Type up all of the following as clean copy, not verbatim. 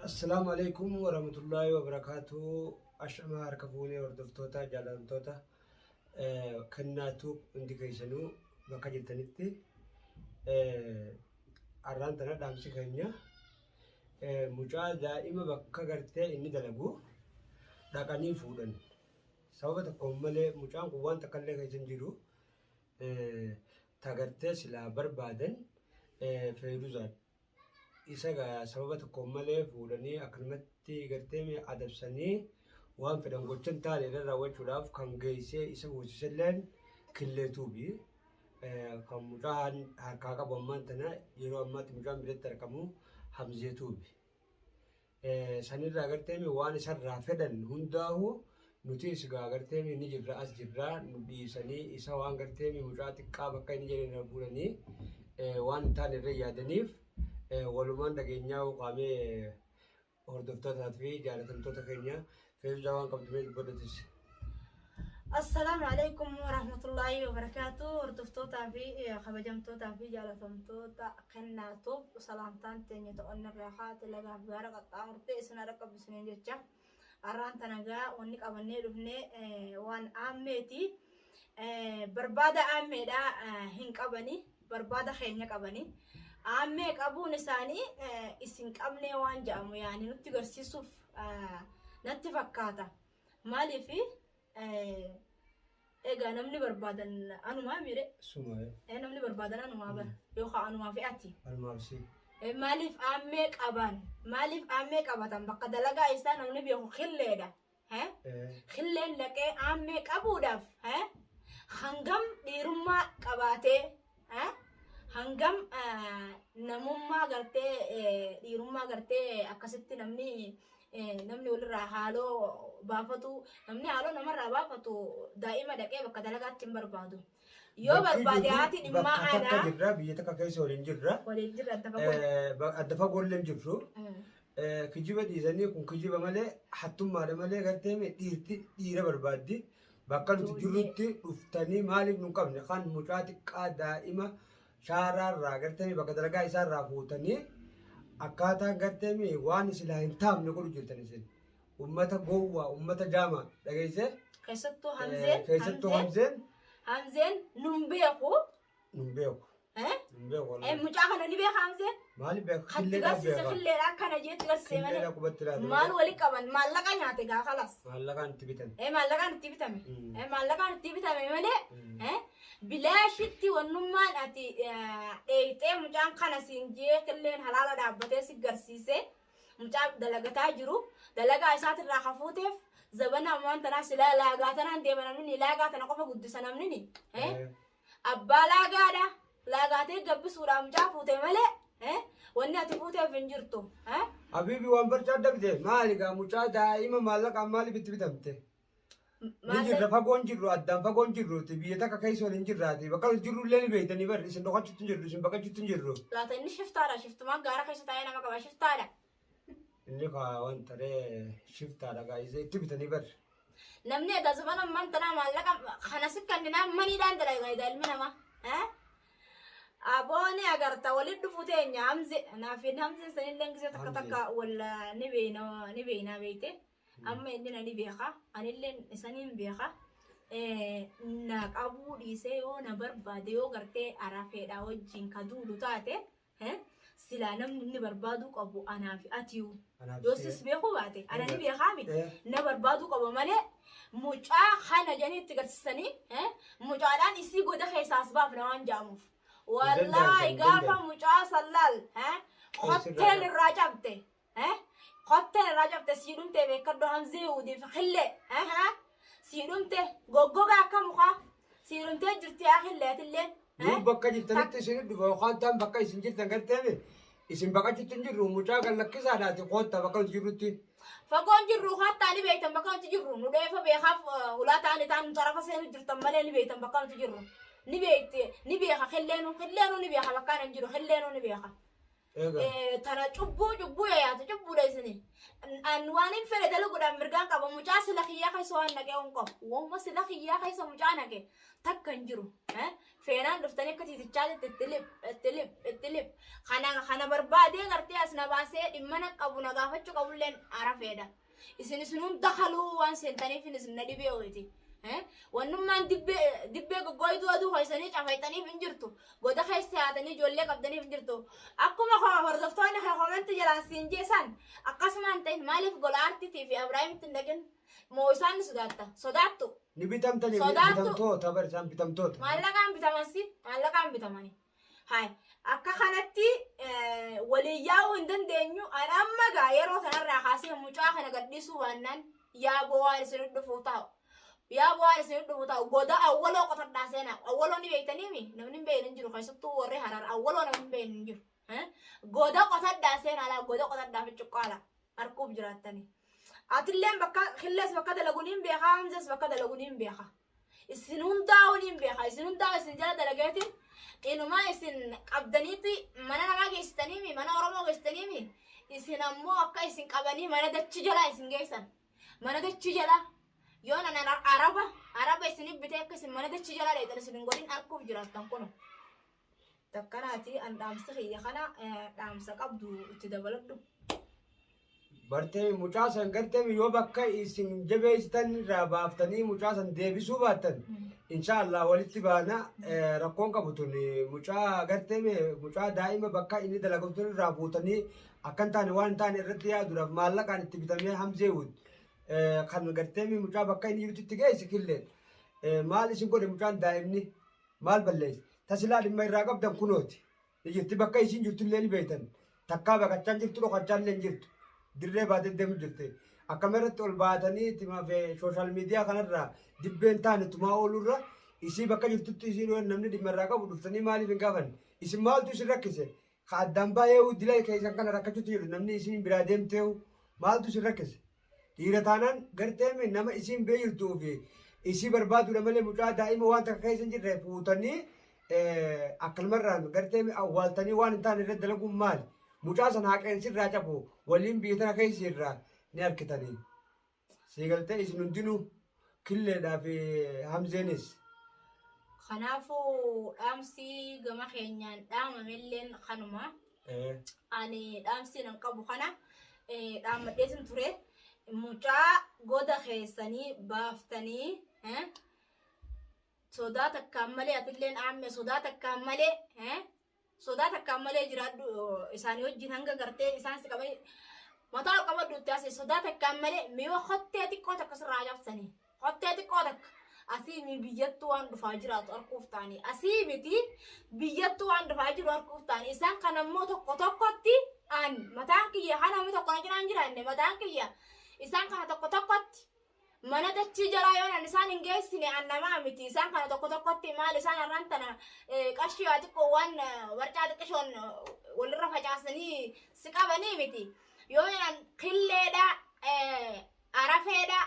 Assalaamu alaikum warahmatullaahi wabarakaatuh. Ashamaa harka fuunee hordoftoota jaallatamtoota kennaatu hundi keessanuu bakka jirtanitti har'aan tana dhaamsi keenya mucaa daa'ima bakka gartee inni dalagu dhaqanii fuudhan. Sababa tokkoon malee mucaan kun waan takka illee keessa hin jiru. Tagartee silaa barbaadan Feeruzaadha. Isa gaa sababa tokkoon malee fuudhanii akkanumatti gartee adabsanii waan fedhan gocha hin taane irra raawwachuudhaaf kan geessee isa fuusiselleen killee tuubi. Kan mucaan harkaa qabu ammaan tana yeroo ammaatti mucaan biratti argamu Hamzee tuubi. Sanirraa gartee waan isarraa fedhan hundaahu nutis gaa gartee ni jirra as jirra nu dhiisanii isa waan gartee mucaa xiqqaa bakka inni jedhan irra fuudhanii waan hin taane irra yaadaniif walumaan dhageenyaa qaamee hordoftootaa fi jaalatamtoota keenya feesbuukaa waan qabdu mee dubbadhutis. Assalaamu alaikum warahmatullaahi wabarakaatu. Hordoftootaa fi kabajamtootaa fi jaalatamtoota kennaatuuf salaamtaan teenya ta'onni irraa kaate lagaaf gaara qaxxaamurtee isin haadha qabdu isiniin jecha. Har'aan tana gaa wanni qabannee dhufne waan aammeeti. Barbaada aammeedha hin qabani. Barbaada keenya qabani. Aammee qabuun isaanii isin qabnee waan jedhamu yaani nutti garsiisuuf natti fakkaata. Maaliif egaa namni barbaadan anumaa mire. Suma. Namni barbaadan anumaa bara yookaan anumaa fi ati. Anumaaf si. Maaliif aammee qaban? Maaliif aammee qabatan? Bakka dalagaa isaa namni beeku killeedha. Killeen dhaqee aammee qabuudhaaf hangam dhiirummaa qabaatee hangam namummaa gartee dhiirummaa gartee akkasitti namni namni walirraa haaloo baafatu namni haaloo namarraa baafatu daa'ima dhaqee bakka dalagaatti hin barbaadu. Yoo barbaade haati dhimmaa Bakka takka aanaa jirra biyya takka keessa waliin jirra. waliin jirra adda fagoo. Adda fagoollee hin jirru. Kijiba dhiisanii kun kijiba malee hattummaadha malee gartee dhiirti dhiira barbaaddi. Bakka nuti jirrutti dhuftanii maaliif nu qabne kan mucaa xiqqaa daa'ima shaaraarraa gartee bakka dalagaa isaarraa fuutanii akkaataan gartee waan silaa hin taamne godhu jirtan isin. Ummata gowwaa, ummata jaamaa dhageessee Keessattuu Hamzeen. Keessattuu Hamzeen Hamzeen nun beeku. Nun beeku. Nun beeku wallahi. Mucaa kana ni beeka Hamzeen. Maaliif beeka? Katti Killeedhaaf garsiise beeka. killeedha akkana jeetti garsiise malee. Killeedha qubatti laata. Maal wali qaban maallaqa nyaate gaa kalas. Maallaqaan itti bitan. Maallaqaan itti bitame. Maallaqaan itti bitame malee bilaashitti wannummaan ati dheeyxee mucaan kana siin jee killeen halaala dhaabbatee si garsiise mucaa dalagataa jiru dalagaa isaatirraa kafuuteef zabana ammaan tanaa silaa laagaa tanaan deema namni laagaa tana qofa guddisa namni ni. Abbaa laagaadha. Laagaatee gabbisuudhaan mucaa fuute malee wanni ati fuuteef hin jirtu. Habiibi waan barcaa dabde maali gaa mucaa daa'ima maallaqaan maaliif itti bitamte? Ni jirra fagoon jirru addaan fagoon jirruuti biyya takka keessa waliin jirraati bakka nuti jirru illee ni beektanii bar isin dhokachuutti hin jirru isin baqachuutti hin jirru. Laata inni shiftaadha shiftumaan gaara keessa taa'ee nama qaba shiftaadha. Inni kaa wanta ree shiftaadha gaa isa itti bitanii bar. Namni egaa zamana ammaan tanaa maallaqa kana si kenninaa maniidhaan dalagaa egaa ilmi namaa. Abooni agarta walitti dhufu teenya Hamze naaf hin Hamzeen sanillee gisee takka takka wal ni beeyna ni beeynaa beeyte. Amma inni na ni beeka anillee isaniin beeka. Na qabuu dhiisee yoo na barbaade yoo gartee arafeedhaa wajjin ka duulu taate silaa namni inni barbaaduu qabu anaa fi atiyu. Anaaf Yoo si. sis beekuu baate ana ni beekaa miti. Eh. Na barbaaduu qaba malee mucaa kana jedhanii itti garsiisanii mucaadhaan isii goda keessaa as baafna waan jedhamuuf. Wallaahi Hin gaafa danda'an. mucaa sallaal kotteen irraa cabte kotteen irraa cabte sii dhumte beekadhu Hamzee Udiif xillee sii dhumte goggogaa akka mukaa sii dhumtee jirti yaa xillee atillee. Nuu bakka jirtanitti isin dhufa yookaan ta'an bakka isin jirtan garteemi isin baqachuutti hin jirru mucaa kan lakkisaadhaati koottaa bakka nuti jirrutti. Fagoon jirru haattaa ni beektan bakka nuti jirru nu dheefa beekaaf ulaa ta'anii ta'an nu xarafa seenu jirtan malee ni beektan bakka nuti jirru. Ni beekte ni beeka xilleenuu xilleenuu ni beeka bakka ani jiru xilleenuu ni beeka. Egaa. Tana cubbuu cubbuu yayaatu cubbuudha isini. An waan Waan hin fedhe dalaguudhaan mirgaan qaba. Mucaa sila kiyyaa keessa waan naqee hin qabu. Waanuma sila kiyyaa keessa mucaa naqe takka hin jiru. Feenaan dhuftanii akka tiitichaatti itti lip itti lip itti lip. Kana barbaadee gartee as na baasee dhimma na qabu na gaafachuu qabulleen arafeedha. Isin hunda haluu waan seentaniif isin na dhibee ho'iti. Wannummaan dibbee goggooytuu aduu ho'isanii cafayxaniif hin jirtu. Goda keessa yaatanii ijoollee qabdaniif hin jirtu. Akkuma hordoftoonni koomentii jalaan siin jeesan akkasumaan ta'in maaliif gola aartiitii fi Abiraahimitti hin dhaqin? Moo isaan ni sodaatta? Sodaattu. Ni bitamtanii. Sodaattu. Bitamtoota bar isaan bitamtoota. Maallaqaan bitamansi maallaqaan bitamani. Hai akka kanatti waliin yaa'uu hin dandeenyu. Ani amma gaa yeroo kanarraa kaasee mucaa kana gadhiisuu baannaan yaaboo waan isin dhufuu taa'u. Yaaboo waan isin dhufuu taa'u goda awwaloo qotadhaa seenaa. Awwaloo ni beektaniimi namni hin beekne hin jiru keessattuu warri harar awwaloo namni hin beekne hin jiru. Goda qotadhaa seenaa laa goda qotadhaa ficuqqaala arguuf jiraattani. Atilleen bakka qillees bakka dalaguun hin beekaa Hamzas bakka dalaguun hin beekaa. Isin hundaa'uun hin beeka. Isin hundaa'u isin jala dalageetiin inumaa isin qabdaniiti mana namaa geessitaniimi mana Oromoo geessitaniimi isin ammoo akka isin qabanii mana dachi jalaa isin geessan. Mana dachi jalaa yoo nan araba isinif bitee akka isin mana dachi jalaa dheetan isin hin godhin arguuf jiraattan kunu. Takkanaati an dhaamsa kiyya kana dhaamsa qabdu itti dabaladhu. Bartee mucaa san gartee yoo bakka isin jabeessitan irraa baaftanii mucaa san deebisuu baattan inshaallah walitti baana. Rakkoon qabu tun mucaa gartee mucaa daa'ima bakka inni dalagatu irraa fuutanii akka hin taane waan hin taane irratti yaaduudhaaf maallaqaan itti bitamee hamzeewut kan gartee mucaa bakka inni jirutti itti geesse killeen maal isin godhe mucaan daa'imni maal balleesse tasilaa dhimma irraa qabdan kunooti ni jirti bakka isin jirtu illee ni beektan takkaa baqachaa jirtu dhokachaa illee hin jirtu dirree baatee deemu jirti akkama irratti ol baatanii social media kanarraa dibbeen taane tumaa oolurra isii bakka jirtutti isii namni dhimma irraa qabu dhuftanii maaliif hin gaafanne isin maaltu isin rakkise ka addaan baay'ee dila keessan kana rakkachuutti jiru namni isin biraa deemteehu maaltu isin rakkise dhiira taanaan gartee nama isin bira jirtuu fi isii barbaadudha malee mucaa daa'ima waan takka keessa hin jirre fuutanii akkanumarraan gartee awwaaltanii waan hin taane irratti dalaguun maali? Mucaa sana haqeensi irraa cabu waliin biyya tana keessa irraa ni harkitanii. Siigaltee isin hundinuu killeedhaa fi hamzeenis. Kanaafuu dhaamsi gama keenyaan dhaamamelleen kanuma. Ani dhaamsi nan qabu kana dhaammadheetin ture. Mucaa goda keessanii baaftanii sodaa takkaan malee atilleen aamme sodaa takkaan malee sodaa takkaan malee jiraadhu isaanii wajjin hanga gartee isaan si qabanii mataa ol qabadhu itti asii sodaa takkaan malee mi'a kottee xiqqoo takka sirraa cabsanii kottee xiqqoo takka asii mi biyyattuu waan dhufaa jiraatu arguuf ta'anii asii miti biyyattuu waan dhufaa jiru arguuf ta'anii isaan kan ammoo tokko tokkotti an mataan kiyya kan namni tokko na cinaan jiraanne mataan kiyya isaan kana tokko tokkotti mana dachii jalaa yoo nan isaan hin geessine an namaa miti isaan kana tokko tokkotti maal isaan har'aan tana qarshii waa xiqqoo waan warcaa xiqqishoon walirra facaasanii si qabanii miti yoo nan killeedha arafeedha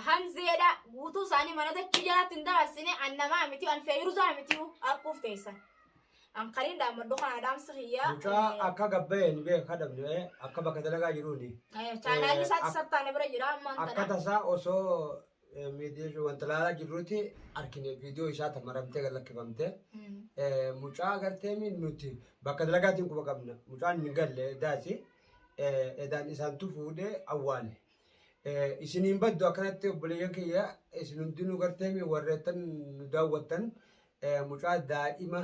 hamzeedha guutuu isaanii mana dachii jalaatti hin dabarsine an namaa miti an feeyiruzaa miti arguuf teessan an kaniin dhaammadhu kana dhaamsi kiyya. Mucaa akka gabbayeen beeka dhabne akka bakka dalagaa jiruuni. Chaanaalli isaatti sattaane bira jira ammaan Akka tana. tasaa osoo miidiyaa wanta ilaalaa jirruuti argine viidiyoo isaa tamaramtee gad lakkifamte. Mucaa gartee nuti bakka dalagaatiin quba qabna. Mucaan hin galle daasi edaan isaantu fuudhee awwaale. Isiniin baddu akkanatti obboleeyyan kiyya isin hundinuu gartee warreettan nu daawwattan mucaa daa'ima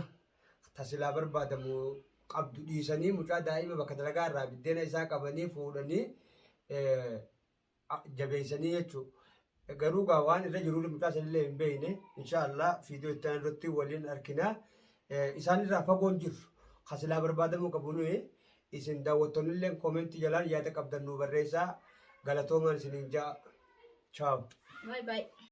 tasilaa barbaadamu qabdu dhiisanii mucaa daa'ima bakka dalagaa irraa biddeena isaa qabanii fuudhanii jabeessanii jechuudha. Garuu gaa waan irra jiru mucaa sanillee hin beekne inshaallah viidiyoo itti aanu irratti waliin argina. Isaan irraa fagoon jiru kasilaa barbaadamuu qabu nuyi isin daawwattoonni illee koomentii jalaan yaada qabdan nu barreessaa galatoomaan isiniin ja'a. Chaaw. Bye bye.